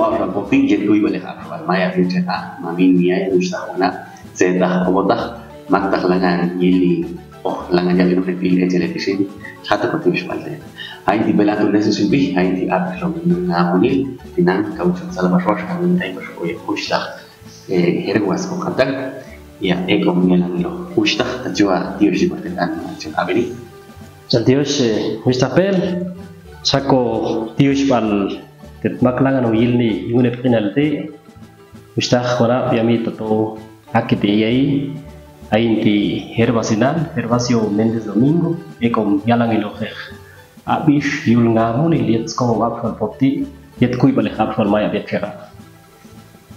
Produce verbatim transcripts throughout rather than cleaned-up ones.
Abshual Popti, yet kui balik abshual maya, yet cetak mamin miai, ustah una, cetak obotak, matak langan yili, oh, langan yali nukri pil ecele disin, satu koti abshual. Hai di belatun nesu subi, hai di abshual ngamunil, tinang kau salah baswas, kami tai baswas, ustah. Eh, Herwas ko kadang, ya, eh, ko mengelang lo. Ustah, tajua, tius di pertengahan, macam apa ni? Jan tius, eh, Ustah Pel, sako tius pal, tet mak langan uyil ni, ingune penalti. Ustah, kora, piami, toto, akit, iyai, ain ti Herwas inan, Herwasio Mendes Domingo, eh, ko yalang ilo keh. Abis, yul ngamunil yet sko abshual Popti, yet kui balik abshual maya yet cerak.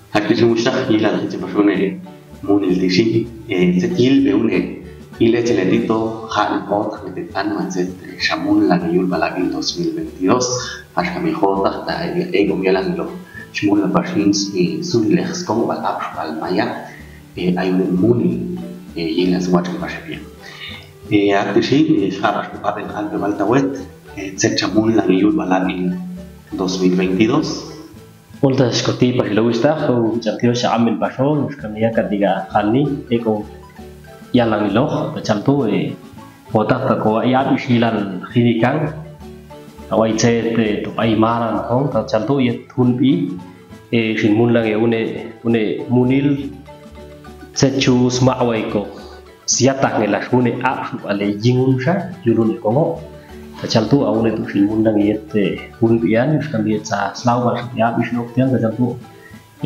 Hak di sumusta, ilang cepat sune. Munil tisi, eh, cetil be une. Ile celetito, hak ni kota, ngetetan macet, eh, samun lagi yul balagin dos mil veintidós, pas kami kota, ta, eh, eh, gom yalang lo. Samun la pas ins, eh, suni leh skong bal abshual maya, eh, ayu ne munil, eh, ilang semua cuma pas dia. Eh, hak di sini, eh, saras tu paten kan bebal tawet, eh, cet samun lagi yul balagin dos mil veintidós. Ultas koti pas ilo ustah, ko jatio sa amin paso, nus kami angkat tiga kali, eko yalang ilo, tacal tu, eh, kotak tako, ya, abis hilal hinikang, awai cet, eh, tu ai maran, ko, tacal tu, ya, hunpi, eh, sin mun lang, ya, une, une munil, secus mak awai ko. Siatah ngelah une abshual jingun sa, yul une kongo. Tacal tu, aune tu sin mun lang yet, eh, hunpian, yus kan yet sa, slau bal sa, ya, abis nok tian, tacal tu,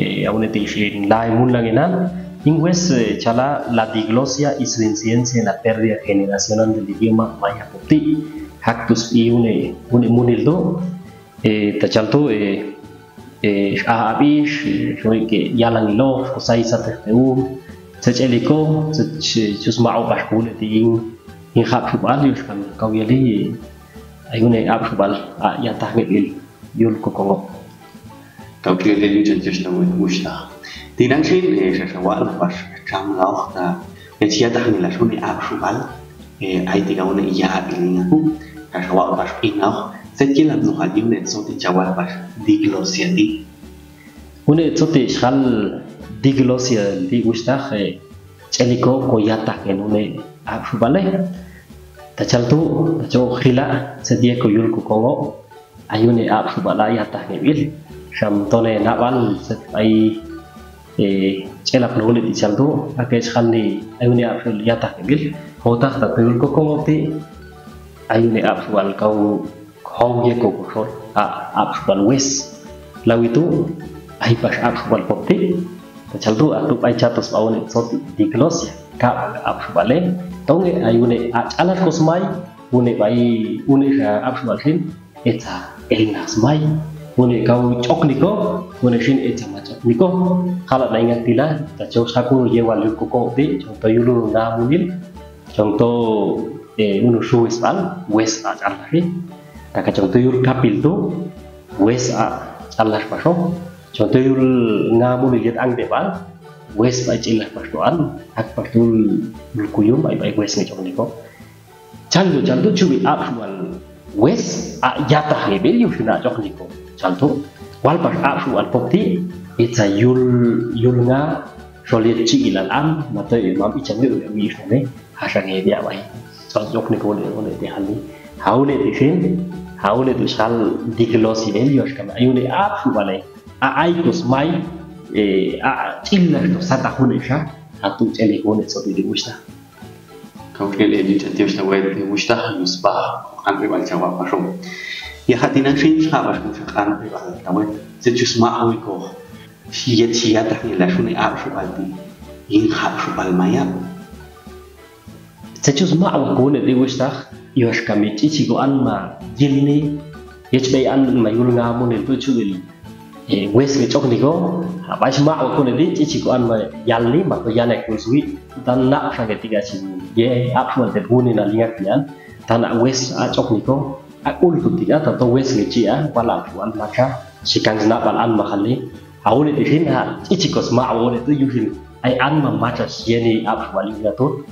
eh, aune ti sin lai mun lang inan, ingwes, eh, cala la diglosia y su incidencia en la pérdida generacional del idioma maya Popti. Hak tus i une, une munil tu, eh, tacal tu, eh, eh, a abis, eh, soi ke yalang ilo, kusai sa teh teu, seceliko, se-, se-, sus mau pas kune ting, ing hak subal, yus kan kau yali, ayune hak subal, a, yatah ngebil, yul ko kongo. Kau kira dia ni jelas nama ustah. Tinang sin, eh, sesawa lepas cam lauh ta. Kecil dah ni lah suni hak subal. Eh, ai tiga une iya biling aku. Sesawa lepas inau. Sekilan tu hadi une soti cawal pas diglosia di. Une soti hal diglosia di ustah, eh, celiko ko yatah ngen une hak subal, eh. Tacal tu, taco hila, sedia ko yul ko kongo. Ayune hak subal a yatah ngebil. Sam tone nak bal set ai, eh, celap lo une ti sial tu, ake sekali ayune hak subal yatah ngebil. Kota ta tuyul ko kongo ti, ayune hak subal kau hong ye ko kosol, a, hak subal wes. Lawi tu, ai pas hak subal pop ti, tacal tu, atu ai catos bawone soti diglosia. Ka hak subal e, tonge ayune hak calas ko semai, une bai, une sa hak subal sin, eca elnas mai. Une kau cok niko, une sin eca macok niko. Kala na ingat tila, taco sakuru ye wal yul ko kongo ti, contoh yul ngamunil, contoh, eh, unu su wes bal, wes a calas ri. Kaka contoh yul kapil tu, wes a calas paso. Contoh yul ngamunil yet ang de bal, wes a calas paso an, hak patul yul kuyum, ai, ai wes ngecok niko. Caldo, caldo cubi hak subal wes, a yatah ngebil yus na cok niko. Caldo, wal pas hak subal pop ti, eca yul, yul nga, soliet ci ilal an, mato imam ican yul, yus ne, hasang ngebil awai. Cok niko de, de, de hal ni. Haune ti sin, haune tu sal diglosi el yus kama, ayune hak subal e. A ai kus mai, eh, a cilas tu satahun esa, satu celi kone satu di ustah. Kau kele di cantik ustah wet di ustah, yus bah, kan pe bal jawab masuk. Ya hati nan sin sabar, kan pe bal tawet, secus ma awi ko. Siat siat ah nila suni hak subal ti. Ing hak subal maya. Secus ma awi kone di ustah, yus kami cici ko an ma jil ni. Yus bai an ma yul ngamunil tu cuil. Eh, wes ngecok niko, ha, bai semak waktu nadi, cici ko an ma yal ni, mako yan ek wes wi, dan nak sange tiga sini. Ye, hak subal te buni na lingak nian, dan nak wes acok niko, ak ul tu tiga, tato wes ngeci a, wala hak subal maca, sikang senak bal an mahal ni. Au ni di sin, ha, cici ko semak au ni tu yuhin, ai an ma maca siye ni hak subal ni tu.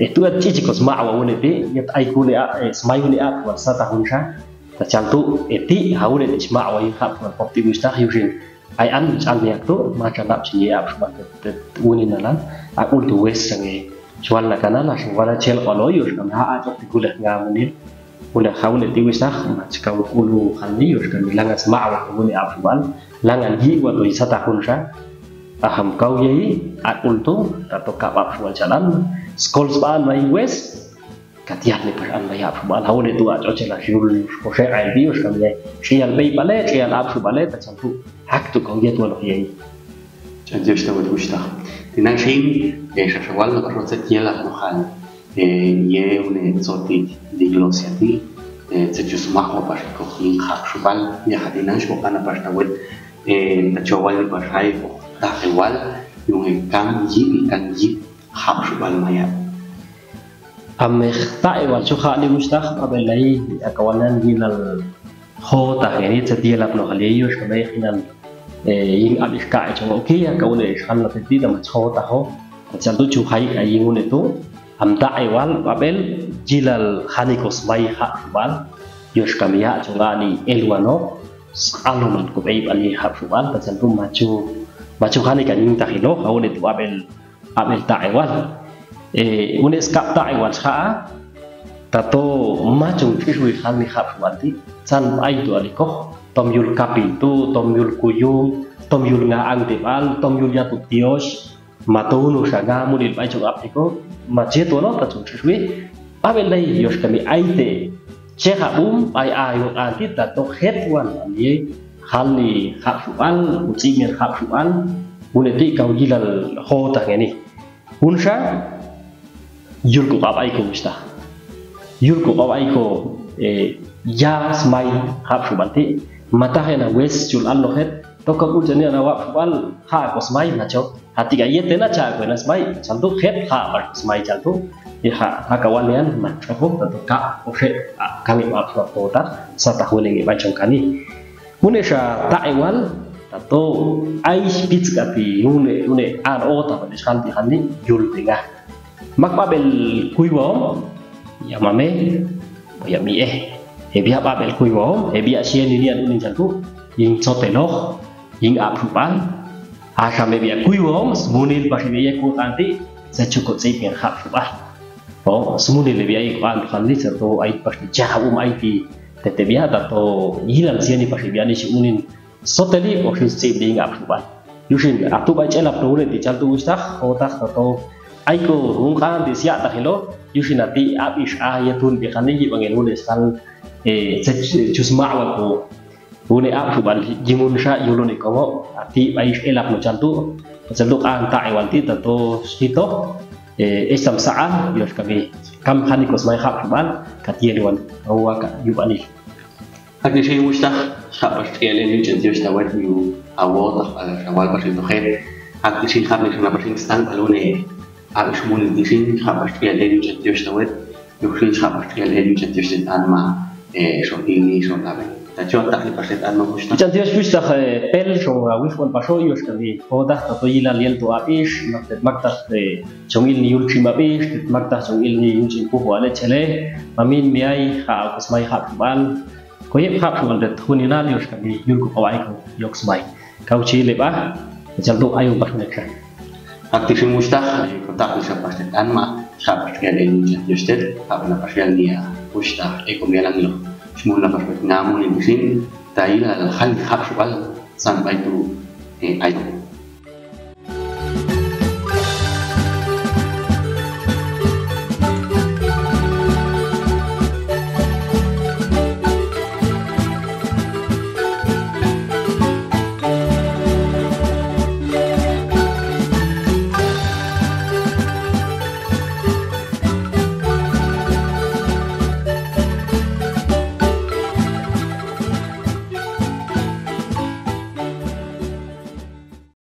Itu cici ko semak au ni di, yet ai ku ni a, eh, semai ni hak subal satahun sa. Tacal tu, eti, hau ne ti semak wai hak subal pop ti ustah yusin. Ai an, ch'an miak tu, macan ap sinye ap subat te, te, unin alan, akul tu wes sange. Sual na kana lah, sual na cel kalo yo, sudah na acok ti gulah ngamunin. Udah kau ne ti wis ah, mac kau kulu kali yo, sudah bilang as ma awak kau ne ap subat, langan hi wa tu isa tahun sa. Aham kau yai, akul tu, tato kap ap subat jalan, skol sebaan mai wes. Katian ni perasaan baya ap subat, hau ni tu acok celah siul, kosek ai bius kami ai. Sial bei bale, sial ap subat le, tacantu. Hak tu kau ye tuan kiai. Cantius tawet ustaz. Tinang sing, eh, sasawal na perlu setia lah Tuhan. Eh, ye une soti di gelos yati. Eh, sejus mak wa pas ko king hak subat. Ya hati nang suka na pas tawet. Eh, tacawal di pas hai ko. Tak ewal, yung ikan, yi ikan, yi. Hap subat maya. Ameh tak ewal suka ni mustah, abelai akawanan gilal ho tah ini setia lap no halius kemai kinan, eh, ing abis ka congok ki akawan le ikan lap ti nama ho tah ho. Macam tu cuhai ka ing une tu, am tak ewal abel gilal hani kosmai hap subat. Yus kami ya congok ni eluano, sekaluman kubei bali hap subat, macam tu macu, macu hani ka ing tah ilo, kawan itu abel Abel tak ewal. Eh, une skap tak ewal sa. Tato macung isui hal ni hap subat ti. San ai tu alikoh. Tom yul kapintu, tom yul kuyung, tom yul ngaang tebal, tom yul yatu tios. Mato unu sa ngamu di pai cung ap niko. Macie tu no tacung isui. Abel dai yos kami ai te. Cek hak bum, ai ai wak anti tato het wan. Ye hal ni hak sual, uci mir hak sual. Une ti kau gilal ho tah ngeni. Unsa, yul ku kawai ko mustah. Yul ku kawai ko, eh, ya smai hak sual ti. Matah ena wes cul an lo het. Toka ku jani ana wak sual, ha ko smai maco. Hati ka iye tena ca ko ena smai. Cantu het ha bar smai cantu. Ye ha, ha kawan yan maco ko, tantu ka, ko het, a, kami wak sual kota, sa tahu ni ngi macong kani. Une sa tak ewal, tato ai pits kati, une, une an o ta pada sekali hani, yul tengah. Mak pabel kui wom, ya mame, ya mi eh. He biak pabel kui wom, he biak sien ini anu ning cantu, ing soteloh, ing ap sual. Asam he biak kui wom, semunil pas ini ya ku tanti, secukup sih biar hak sual. Oh, semunil he biak iku an tuhan ni, serto ai pas jauh ai ti, tete biak tato, gilal sien ni pas biak ni si unin. Soteli posisi di ngap suban. Yusin, atu bai celap tu ulit di cantu ustah, otak tato. Aiko, ungkan di siak tak hilo, yusin ati abis ah ya tun biakan ni bangin ulit sekal, eh, se-, se-, cusma wako. Une ap suban jimun sa yulun iko, ati bai elap no cantu, cantu anta ewanti tato sito, eh, esam saan, yos kami. Kam hani kos mai hap suban, katia dewan, awa ka yubani. Hak di sini mustah, hak pas kalian ni cantik ustawat yu, awo tah, eh, awal pas itu khair. Hak di sini hak di sana pas ini stang, lalu ne, harus muni di sini, hak pas kalian ni cantik ustawat, yu sini hak pas kalian ni cantik ustawat anma, eh, so ini, so tabe. Tacuat tak di pas itu anma mustah. Cantik ustah, eh, pel, so awis wan paso, yus kami. Kodah, tato ila liel tu abis, maktak, maktak, eh, song il ni yul cim abis, maktak song il ni yul cim puh wale cele, mamin miai, hak aku semai hak suban, Koyek hak sual det huni nalios kami yul ku kawai ku yok smai. Kau cili bah, macam tu ayo bah mereka. Aktif mustah, kotak bisa pastikan mah, hak pastikan ini just det, hak pernah pastikan dia, mustah, eh, kau bilang lo. Semua lepas ngamu ni musim, taila hal hak sual, sampai tu, eh, ayo.